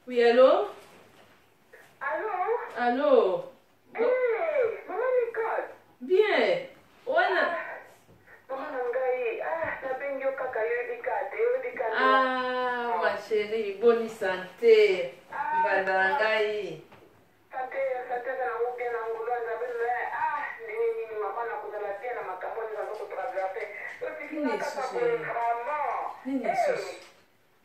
Oui, allô? Allô? Allô? Hey, maman Nicole. Bien. Wana. Ah, maman na ngai, ah, nabengi yo kaka yo yebi kaka te, yo yebi kaka. Ah, ma chérie, boni santé. Ah, Mbanda na ngai. Santé, santé eza nango bien na ngolu ya Nzambe, mais ah, ndenge nini mama nakozala bien na makambo oyo naza kotraverse. Otiki Nini nga kaka lisusu boye ye? vraiment. Nini Hey. lisusu?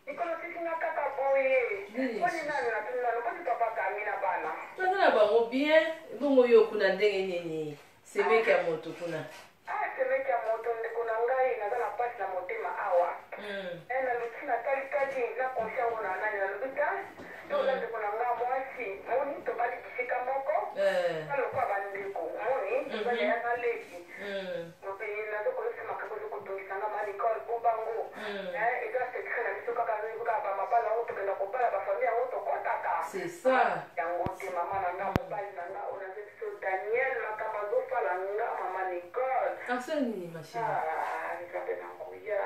Mikolo otiki nga kaka boye. Nini Boni lisusu? nanu natuni nanu boni papa Kami na bana. Baza na bango bien. Bongo yo kuna ndenge nini? Semeki ya moto kuna. Ah semeki ya moto ndeko na ngai naza na pasi na motema awa. Eh naluki natali tali na confie yango na nani nalobi ta yo oza ndeko na nga mwasi moni tobali bisika moko Eh. toza lokola ba ndeko omoni toza yaya na leki nazo koyebisa makambo ezo kotungisa nga ma Nicole bomba ngo eh eza secret na biso kaka kaka ba mabala yango tokenda kobala ba famille yango tokotaka C'est ça. yango te mama na nga mobali na nga oyo nazo biso Daniel makambo azosala nga mama Nicole. Asali nini ma chérie? Ah nzambe na nguya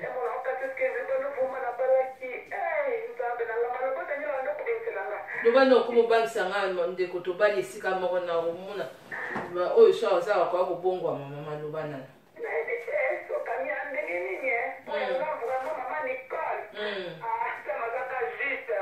emona okati eske ebano voma nabalaki eh nzambe na nga maloba Daniel anda kobengisela nga. Loba nde okoma obangisa nga ndeko tobali esika moko na komona oyo so aza akoya kobongwama mama loba nana. Nayebi te sokami ya ndenge nini eh po ya nga vraiment mama Nicole ah Sam aza ka juste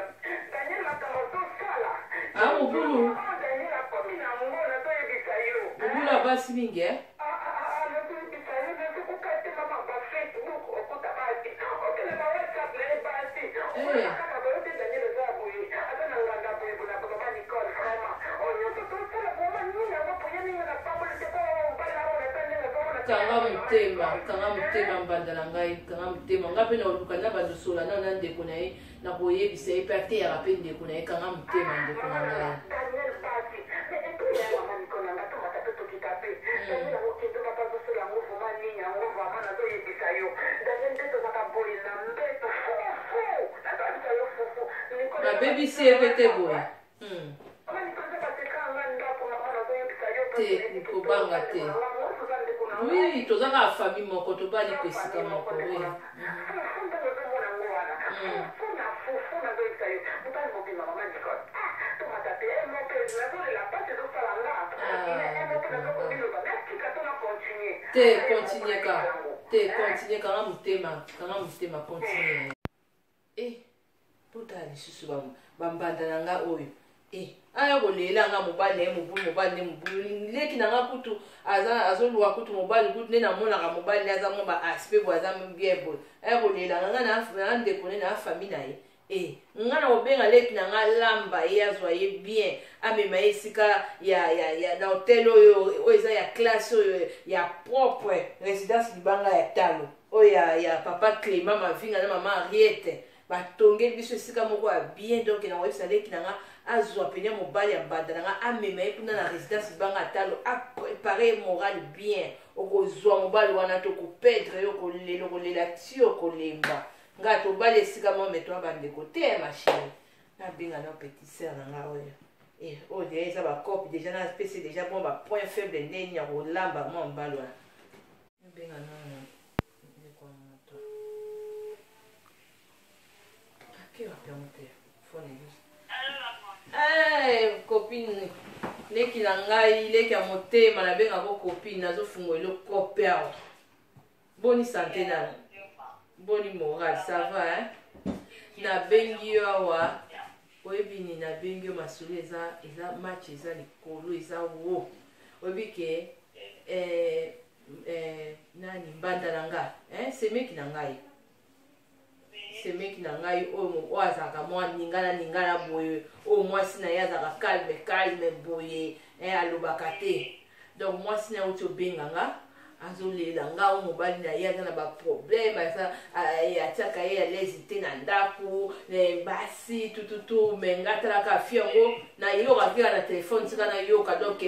Daniel makambo azosala Ah mobulu. Ah Daniel akomi na ngo nazoyebisa yo Mobulu ya basi mingi eh. Ah ah ah nazoyebisa yo nazokoka te mama ba Facebook okuta basi okende ba WhatsApp na ye basi Eh. omona kaka boye te Daniel aza ya boye aza na nganda boye boye na boye mama Nicole vraiment oyo nyonso tosala vraiment nini yango po ye mingi na pamboli te po mobali na mona ata ndenge azomona te Kanga mama motema, Nicole kanga motema mbanda na ngai, kanga motema. Nga pe nakoluka na bandosola nao na ndeko na ye, nakoyebisa ye pe ateyaka pe ndeko na ye, kanga motema ndeko na ngai. Daniel pasi mais epuis ya mama Nicole na nga tomata pe tokita pe Daniel yango kindumba pe azosala yango vraiment nini yango vraiment nazoyebisa yo Daniel nde tozalaka boye na mbeto fufu nazoyebisa yo fufu Nicole eza Babebisi ba ye pe secret te ya boye. ndako Mama Nicole eza ba secret ya nga ndako mama nazoyebisa yo Te parce nayebi ke kobanga toza te. ndeko na nga mwasi oza ndeko na Oui, ngai toza kaka famille moko, tobali Toza ko esika famille moko moko, ndeko oui. na fufu ndenge ozomona yango wana fufu na fufu nazoyebisa yo mobali mobimba mama Nicole ah tomata te eh mo pe nazolela pasi ezosala nga mais Ah, eh mo pe ndeko na nazo nga. komiloba natika to na continue Te, ata ye moko continue natika ka. yango Te, eh continue kanga motema, kanga motema, continue. Eh, botala lisusu ba, ba mbanda na nga oyo. Eh, aya kolela nga mobali na ye mobulu, mobali nde mobulu. Leki na nga kutu aza azoluka kutu mobali kutu nde namonaka mobali nde aza mwa ba aspect boye aza bien boye. Aya kolela nga nga na na ndeko nde na famille na ye. Eh, nga na kobenga leki na nga lamba ye azwa ye bien amema ye esika ya, ya, ya na hotel oyo oyo eza ya classe oyo ya propre residence libanga ya talo oyo ya, ya papa Clément Mavinga na mama Henriette batongeli biso esika moko ya bien. Donc nakoyebisa leki na nga azwa pene mobali ya mbanda na nga amema ye kuna na residence libanga ya talo, aprepare ye moral bien. Okozwa mobali wana to kopedre yo kolela okolela ti okolemba. Nga tobali esika moko me toa bandeko te ma chérie. Nabenga na petite sœur na nga oyo eh, oyo deja eza bacope deja napesi deja bon ba point faible ndeni ya kolamba mwa mobali wana. Nabenga nano ndeko ya moto ake wapi yango telefone ezo. Hey, copine leki na ngai, leki ya motema nabengako copine, nazofungola eloko kope awa. Boni sante nano, boni moral, ça va hein? Nabengi yo awa oyebi nini? Nabengi yo masolo eza eza match eza likolo eza wo oyebi ke eh, eh, nani mbanda na nga eh, semeki na ngai, semeki na ngai oyo oyo azalaka mwa ningana ningana boye, oyo mwasi na ye azalaka calme calme boye eh, alobaka te. Donc mwasi na ye auti obenga nga azolela nga oyo mobali na ye aza na baproblème, aza atiaka ye à l'aise te na ndako basi tututu. Me nga talaka fi yango nayoka kaka na telefone, tika nayoka. Donc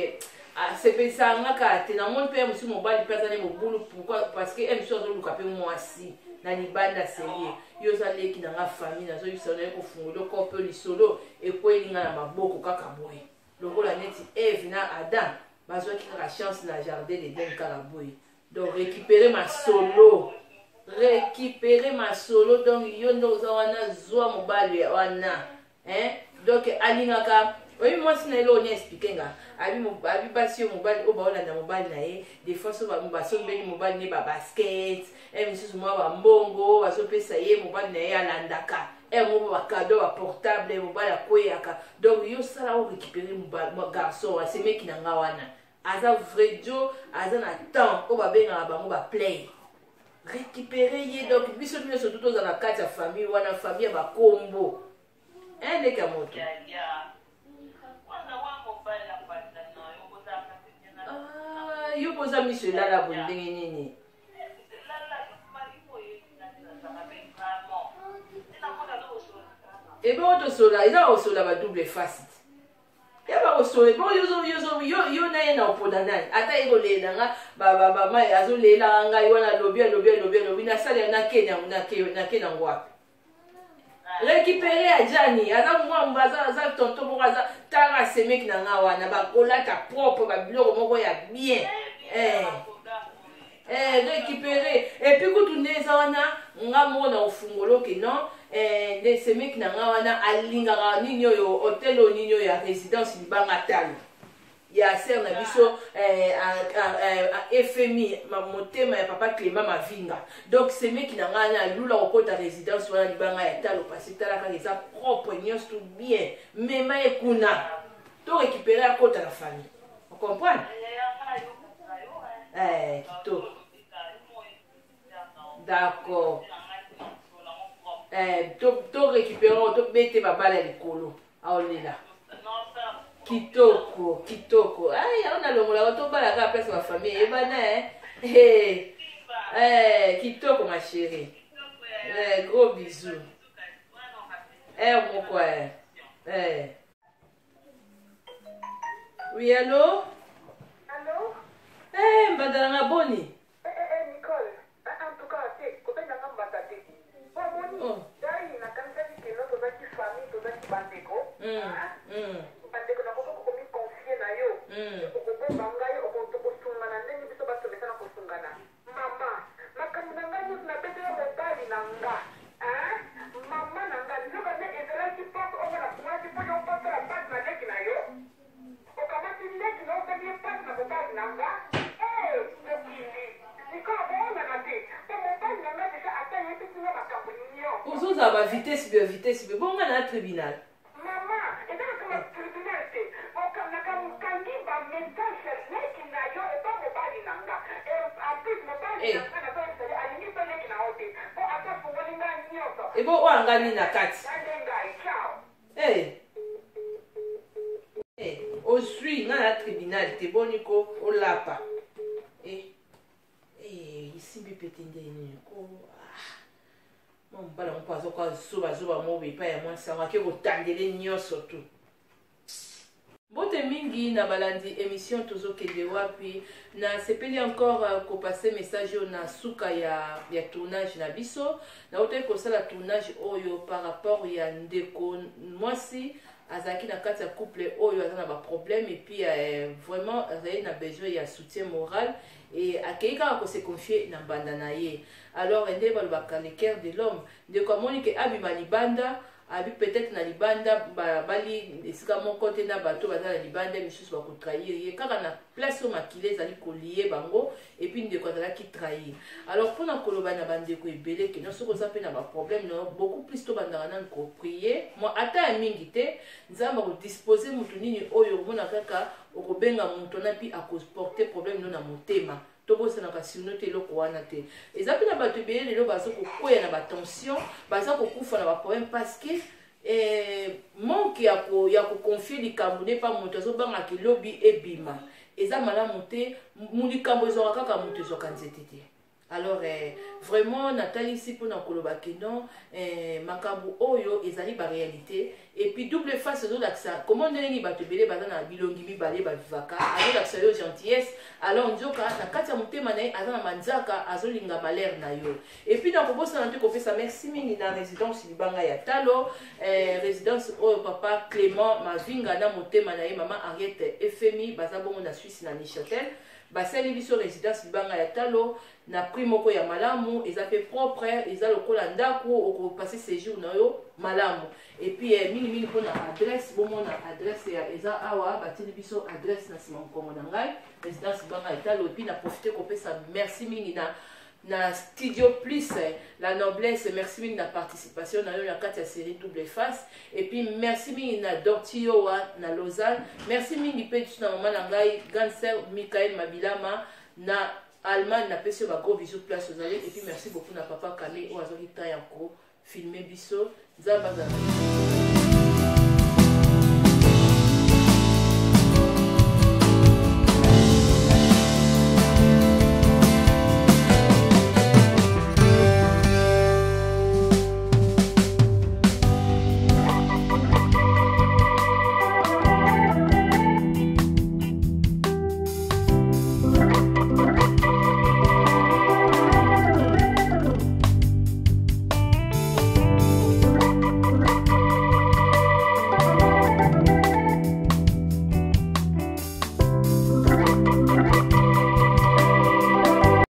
asepelisaka nga kaka te. Namoni mpe ya mosusu mobali mpe aza ne mobulu. Pourquoi? Parce que ye mosusu azoluka mpe mwasi na libanda serie. Yo oza leki na nga famille, nazoyebisa naye kofungola oko mpe lisolo ekweli nga na maboko kaka boye lokola neti Eve na Adam bazwaki kaka chance na jardin d'Eden kaka boye. Donc récupérer masolo, récupérer masolo. Donc yo nde oza wana, zwa mobali wana. Hein? Donc alingaka oyebi mwasi na ye eloko nini explike nga abi basi oyo mobali oyo baolanda mobali na ye des fois so basombeli mobali ne babasket e misusu mwa bambongo bazopesa ye mobali na ye alandaka e moko bakado baportable mobali akweyaka. Donc yo sala orécupere garçon asemeki na nga wana aza vrai dio, aza na temps oyo babengaka bango baplay récupérer ye. Donc biso nyonso tu toza na kati ya famille wana, famille ya bakombo ndeke ya moto. Yo mpo oza miso elala boye ndenge nini? Ebongo tosola, eza kosola ba double face ya bakosola. Ebongo yo na ye na opona nani? Ata ye kolela nga bama azolelaka ngai wana, alobi alobi alobi alobi, nasali nake nango wapi? Récupéré ya Jani aza mwamba, aza tonton moko, aza tanga asemeki na nga wana, bakolata propre, babiloko moko ya bien. Récupéré. Et puis kutu nde eza wana, nga moko na kofungola oke non, nde semeki na nga wana alingaka nini oyo hotel oyo nini oyo ya Résidence Libanga Talo ya sœur na biso FMI, motema ya papa Clément Mavinga. Donc semeki na ngai na alula kokota Résidence wana Libanga ya Talo, pasi tala kaka, eza propre nyonso tout bien. Mema ye kuna to récupérer, akota na famille, ocomprendre? Kitoko, d'accord. To récupérer, tobete babala ya likolo, aolela kitoko kitoko. Ai, yango nalongolaka, tobala kaka place bafamille eyebana. Kitoko ma chérie, gros bisou moko. Oui, allo? Allo? Mbanda nanga, boni? Nicole, en tout cas te kobenganga mbanda te. Omoni ngai nakanisaki keno tozaki famille, tozaki bandeko. Bandeko, nakoki kokomi confier na yo, okobomba ngai, tokosungana ndenge biso basomesana kosungana. Mama, makambo na ngai nyonso nabetela mobali na nga, mama na nga, nzoka nde ezalaki porte oyo nafungolaki mpo yo opasala mpasi na leki na yo. Okamati leki na osali ye mpasi na mobali na nga. Mokili, Nicole, boonana te mpo mobali na nga deja ata ayebisi nga makambo nyonso. Ozozala ba vitesse be vitesse be bonga na tribunal. Mama, eza makambo ya tribunal te. Nakangi bamessage ya leki na yo epa mobali na nga. En plus mobali na nga nazoyebisa ye alingi mpe leki na yo te mpo ata afungoli nga nyonso. Ebo oyo anga nini na kati? Nde ngai, ciao. Ozwi nga na tribunal te, boni ko olapa. Esimbi pete nde nini ko? Mwa mobala moko azoka zobazoba moko epai ya mwasi yango, ake kotandele nyonso tu. Mbote mingi na balandi émission Tozokende Wapi. Nasepeli encore kopase message oyo na suka ya tournage na biso. Nautaki kosala tournage oyo par rapport ya ndeko mwasi azalaki na kati ya couple oyo aza na baproblème, et puis vraiment azali na besoin ya soutien moral et akei kaka kose confier na mbanda na ye. Alors nde balobaka le cœur de l'homme, ndeko amoni ke abima libanda, abi peut-être na libanda bali esika moko te na bato baza na libanda misusu, bakotrahir ye kaka na place oyo makili ezali kolie bango. Et puis ndeko azalaki trahir. Alors mpona koloba na bandeko ebele ke soki oza mpe na baproblème na beaucoup plus, tobandaka nanu koprier mwa ata ya mingi te. Nzambe akodispose motu nini oyo okomona kaka okobenga moto wana mpi akoporte problème no na motema. Tobosanaka sino te eloko wana te. Eza mpe na bato ebele lelo baza kokweya na batension, baza kokufa na baproblème parce que manque ya koconfier likambo ne pa moto, azobangaka elobi ebima. Eza malamu te. Likambo ezwaka kaka moto, ezwaka nzete te. Alors vraiment natalisi mpona koloba ke non, makambo oyo ezali baréalité. Et puis double face ezolakisa comment, ndenge nini bato ebele baza na bilongi mibale bavivaka. Azolakisa yo gentillesse, alors nzoka na kati ya motema na ye aza na manzaka, azolinga malheur na yo. Et puis nakobosana te kopesa merci mingi na Résidence Libanga ya Talo, résidence oyo papa Clément Mavinga na motema na ye mama Henriette Efemi baza bongo na Suisse na Neuchâtel. Basali biso résidence Libanga ya Talo na prix moko ya malamu, eza pe propre, eza lokola ndako, okopasser séjour na yo malamu. Et puis eh, mingi mingi mpona adresse, bomona adresse ya eza awa, batili biso adresse na nsima mokongo na ngai, résidence Libanga ya Talo. Et puis na profite kopesa merci mingi na Studio Plus, la noblesse, merci mingi na participation na yo na kati ya série Double Face. Et puis merci mingi na Dortiowa na Lausanne, merci mingi mpe lisusu na mama na ngai grande sœur Michael Mabilama na Allemagne, napesi yo ba gros bisous place ozali. Et puis merci beaucoup na papa Kame oyo azwaki temps ya kofilmer biso. Nzambe azala.